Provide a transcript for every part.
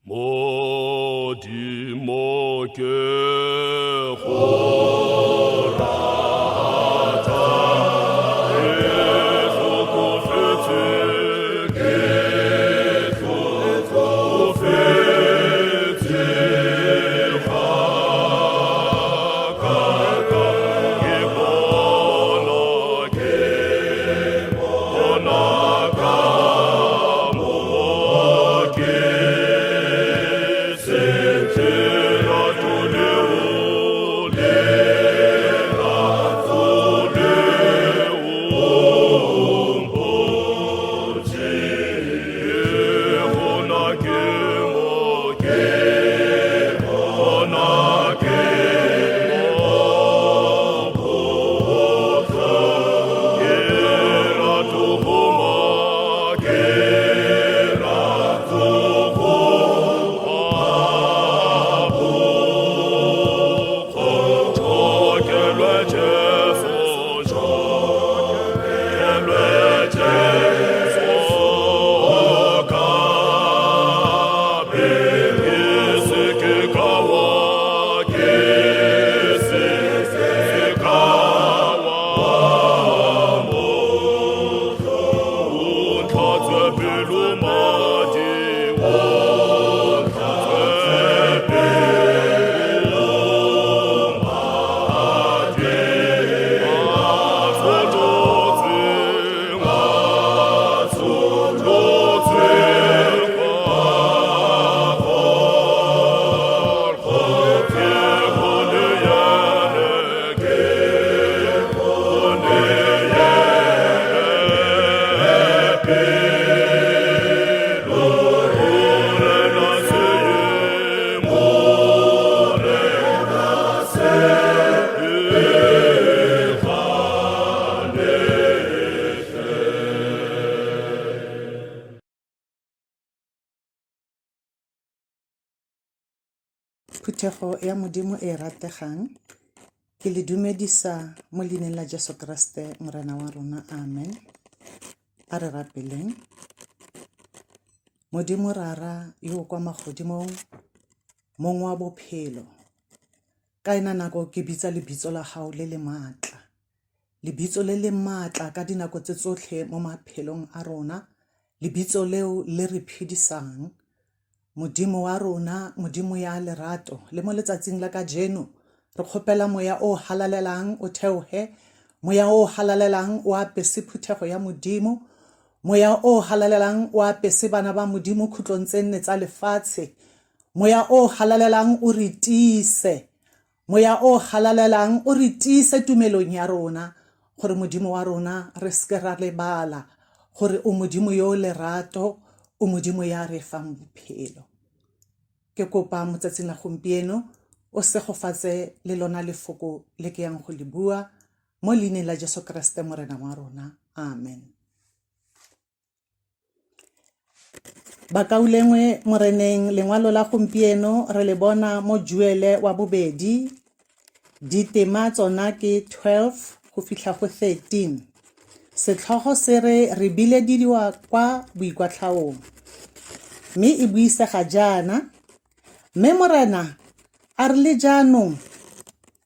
Modimo ke go rata, ke tlhokofetse, ke tlhokofetse ga ka ke bona, ke bona ka moo ke setse lerato leo, lerato leo mpotse. Ke gona ke mo, ke gona ke mo potla, ke rato goma, ke rato goma Tšhokelwe Jesu, tšhokelwe Jesu ka be ke se ke ka wa, ke se ke ka wa mo o ntlhatswe pelo madi, o ntlhatswe pelo madi a tsholotsweng, a tsholotsweng kwa Golgotha. Ke bone yene, ke bone yene pelo, Morena se ye, Morena se ye gane. Phuthego ya Modimo e e rategang, ke le dumedisa mo leineng la Jesu Kriste Morena wa rona. Amen. A re rapeleng. Modimo Rara yo o kwa magodimong, mong wa bophelo, ka ena nako ke bitsa lebitso la gago le le maatla. Lebitso le le maatla ka dinako tse tsotlhe mo maphelong a rona, lebitso leo le re phedisang. Modimo wa rona, Modimo ya lerato, le mo letsatsing la kajeno re kgopela moya o halalelang o theohe, moya o halalelang o apese phuthego ya Modimo, moya o halalelang o apese bana ba Modimo khutlong tse nne tsa lefatshe, moya o halalelang o re tiise, Moya o Halalelang o re tiise tumelong ya rona, gore Modimo wa rona re seke ra lebala gore o Modimo yo lerato, o Modimo ya re fang bophelo. Ke kopa mo tsatsing la gompieno o segofatse le lona lefoko le ke yang go le bua mo leineng la Jesu Kriste Morena wa rona. Amen. Bakaulengwe Moreneng, lengwalo la gompieno re le bona mo Joele wa bobedi, ditema tsona ke 12 go fitlha go 13. Setlhogo se re re bilediwa kwa boikwatlhaong. Mme e buisega jaana, Mme Morena a re le jaanong,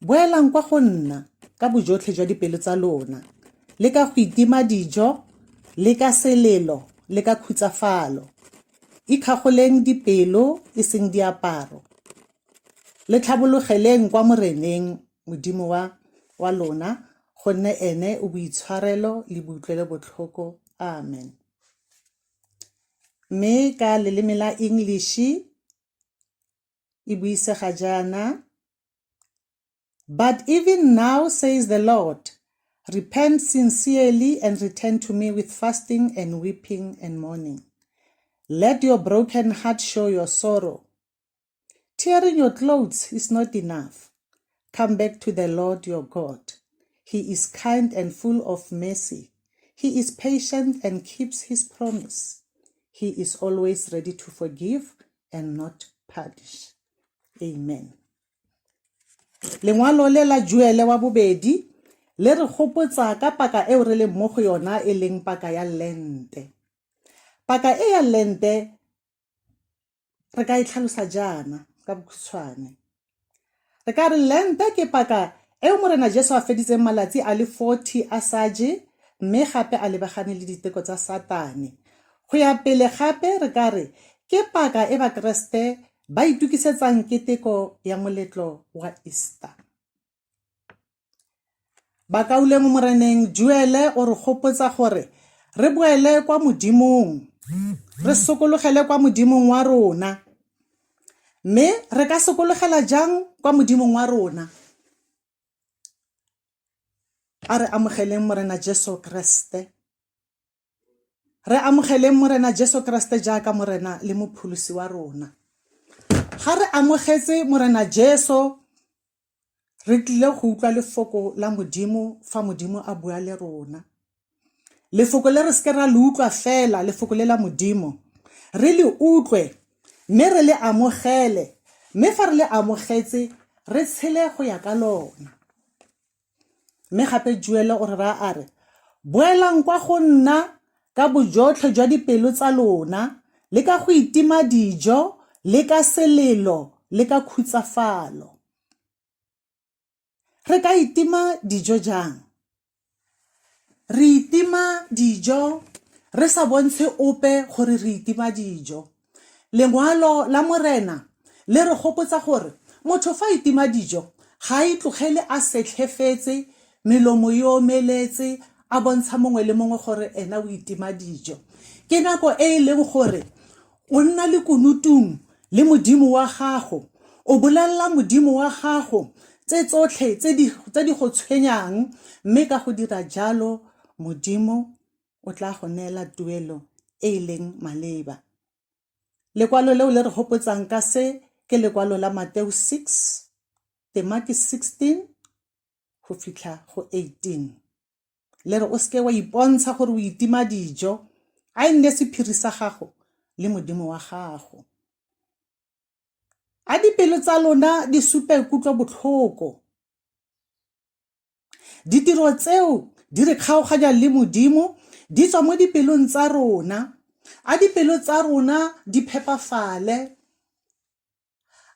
boelang kwa go nna ka bojotlhe jwa dipelo tsa lona, le ka go itima dijo, le ka selelo, le ka khutsafalo. Ikgagoleng dipelo e seng diaparo. Le tlhabologeleng kwa Moreneng Modimo wa, wa lona, gonne ene o boitshwarelo le boutlwelobotlhoko. Amen. Mme ka leleme la English e buisega jaana, But even now, says the Lord, repent sincerely and return to me with fasting and weeping and mourning. Let your broken heart show your sorrow. Tearing your clothes is not enough. Come back to the Lord your God. He is kind and full of mercy. He is patient and keeps his promise. He is always ready to forgive and not punish. Amen. Lengwalo le la Joele wa bobedi le re gopotsa ka paka eo re leng mo go yona e leng paka ya Lente. Paka e ya Lente. Re ka e tlhalosa jaana ka bokhutshwane. Re ka re Lente ke paka eo Morena Jesu a feditseng malatsi a le 40 a sa je mme gape a lebagane le diteko tsa Satane. Go ya pele gape re ka re ke paka e Bakeresete ba itukisetsang keteko ya moletlo wa Easter. Bakaulengwe Moreneng Joele o re gopotsa gore re boele kwa Modimong, re sokologele kwa Modimong wa rona. Mme re ka sokologela jang kwa Modimong wa rona? A re amogeleng Morena Jesu Kriste. Re amogeleng Morena Jesu Kriste jaaka Morena le Mopholosi wa rona. Ga re amogetse Morena Jesu, re tlile go utlwa lefoko la Modimo fa Modimo a bua le rona. Lefoko le re seke ra le utlwa fela, lefoko le la Modimo. Re le utlwe mme re le amogele, mme fa re le amogetse, re tshele go ya ka lona. Mme gape Joele o re raya a re, Boelang kwa go nna ka bojotlhe jwa dipelo tsa lona, le ka go itima dijo, le ka selelo, le ka khutsafalo. Re ka itima dijo jang? Re itima dijo re sa bontshe ope gore re itima dijo. Lengwalo la Morena le re gopotsa gore motho fa a itima dijo ga a itlogele a setlhefetse, melomo e omeletse, a bontsha mongwe le mongwe gore ena o itima dijo. Ke nako e e leng gore o nna lekunutung le Modimo wa gago, o bolelela Modimo wa gago tse tsotlhe tse di go tshwenyang, mme ka go dira jalo Modimo o tla go neela tuelo e e leng maleba. Lekwalo leo le re gopotsang ka se ke lekwalo la Mateo 6, tema ke 16 go fitlha go 18. Le re o seke wa ipontsha gore o itima dijo, a e nne sephiri sa gago le Modimo wa gago. A dipelo tsa lona di supe kutlobotlhoko. Ditiro tseo di re kgaoganyang le Modimo di tswa mo dipelong tsa rona. A dipelo tsa rona di phepafale.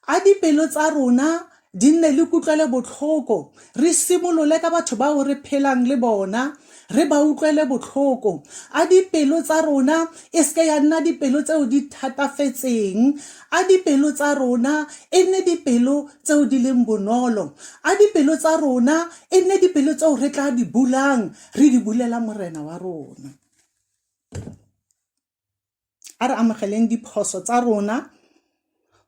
A dipelo tsa rona di nne le kutlwelobotlhoko. Re simolole ka batho bao re phelang le bona, re ba utlwele botlhoko. A dipelo tsa rona e seke ya nna dipelo tseo di thatafetseng. A dipelo tsa rona e nne dipelo tseo di leng bonolo. A dipelo tsa rona e nne dipelo tseo re tla di bulang, re di bulela Morena wa rona. A re amogeleng diphoso tsa rona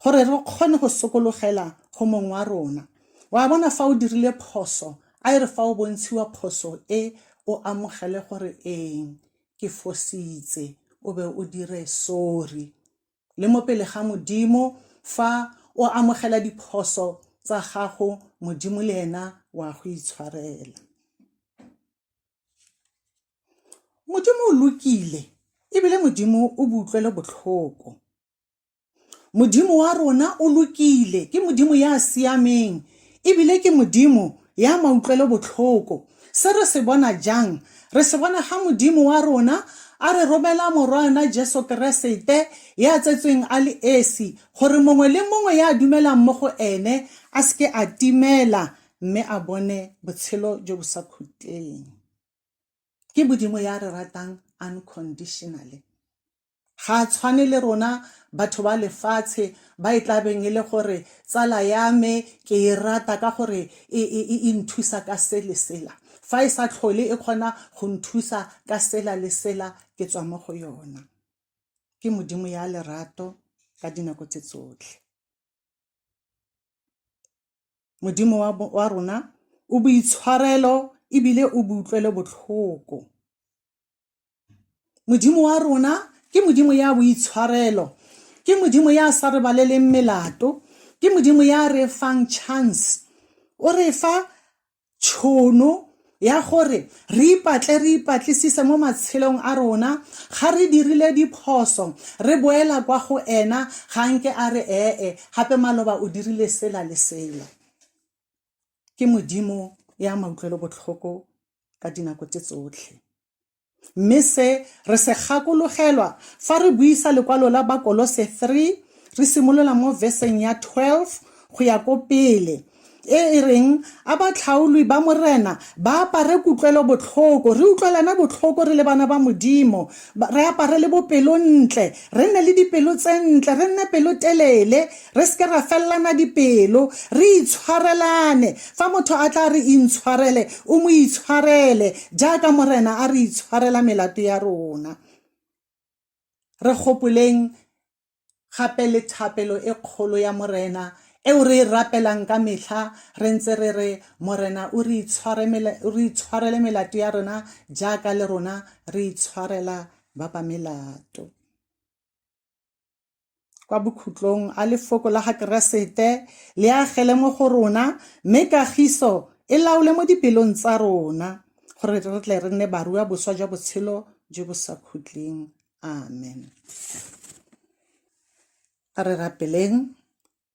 gore re kgone go sokologela go mong wa rona. Wa bona fa o dirile phoso, a e re fa o bontshiwa phoso e, o amogele gore eng ke fositse, o be o dire sorry. Le mo pele ga Modimo, fa o amogela diphoso tsa gago, Modimo le ena wa go itshwarela. Modimo o lokile ebile Modimo o boutlwelo botlhoko. Modimo wa rona o lokile, ke Modimo ya siameng ebile ke Modimo ya mautlwelo botlhoko. Se re se bona jang? Re se bona ga Modimo wa rona a re romela Morwaana Jesu Keresete ya tsetsweng a le esi gore mongwe le mongwe ya dumelang mo go ene a seke a timela mme a bone botshelo jo bo sa khutleng. Ke Modimo ya re ratang unconditionally. Ga a tshwane le rona batho ba lefatshe ba e tlabeng e le gore tsala ya me ke e rata ka gore e, e, e, e nthusa ka se le sela. Fa e sa tlhole e kgona go nthusa ka sela le sela, ke tswa mo go yona. Ke Modimo ya lerato ka dinako tse tsotlhe. Modimo wa, wa rona o boitshwarelo ebile o boutlwelo botlhoko. Modimo wa rona ke Modimo ya boitshwarelo, ke Modimo ya sa re baleleng melato, ke Modimo ya re fang chance. O re fa tšhono ya gore re ipatle re ipatlisise mo matshelong a rona ga re dirile diphoso re boela kwa go ena ga nke a re ee gape maloba o dirile sela le sela ke modimo ya mautlwelo botlhoko ka dinako tse tsotlhe Mme se re se gakologelwa fa re buisa lekwalo la Bakolose 3, Re simolola mo veseng ya 12 go ya ko pele e e reng a batlhaolwi ba Morena ba apare kutlwelo botlhoko, re utlwelane botlhoko re le bana ba Modimo, re apare le bopelontle, re nne le dipelo tse ntle, re nne pelotelele, re seke ra felelana dipelo, re itshwarelane. Fa motho a tla re intshwarele, o mo itshwarele jaaka Morena a re itshwarela melato ya rona. Re gopoleng gape le thapelo e kgolo ya Morena eo re e rapelang ka metlha re ntse re re, Morena o re itshwarele melato ya rona jaaka le rona re itshwarela ba ba melato. Kwa bokhutlong a lefoko la ga Keresete le agele mo go rona mme kagiso e laole mo dipelong tsa rona gore re tle re nne barua boswa jwa botshelo jo bo sa khutleng. Amen. A re rapeleng.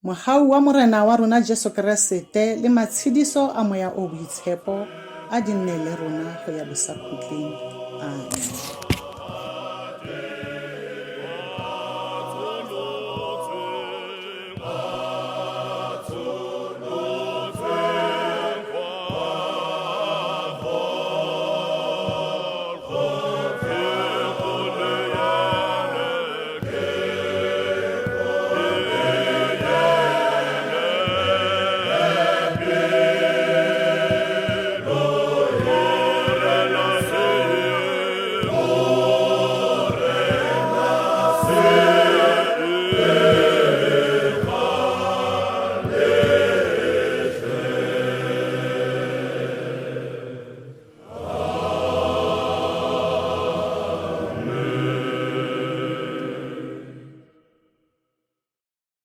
Mogau wa Morena wa rona Jesu Keresete le matshediso a Moya o Boitshepo a di nne le rona go ya bosakhutleng. Amen.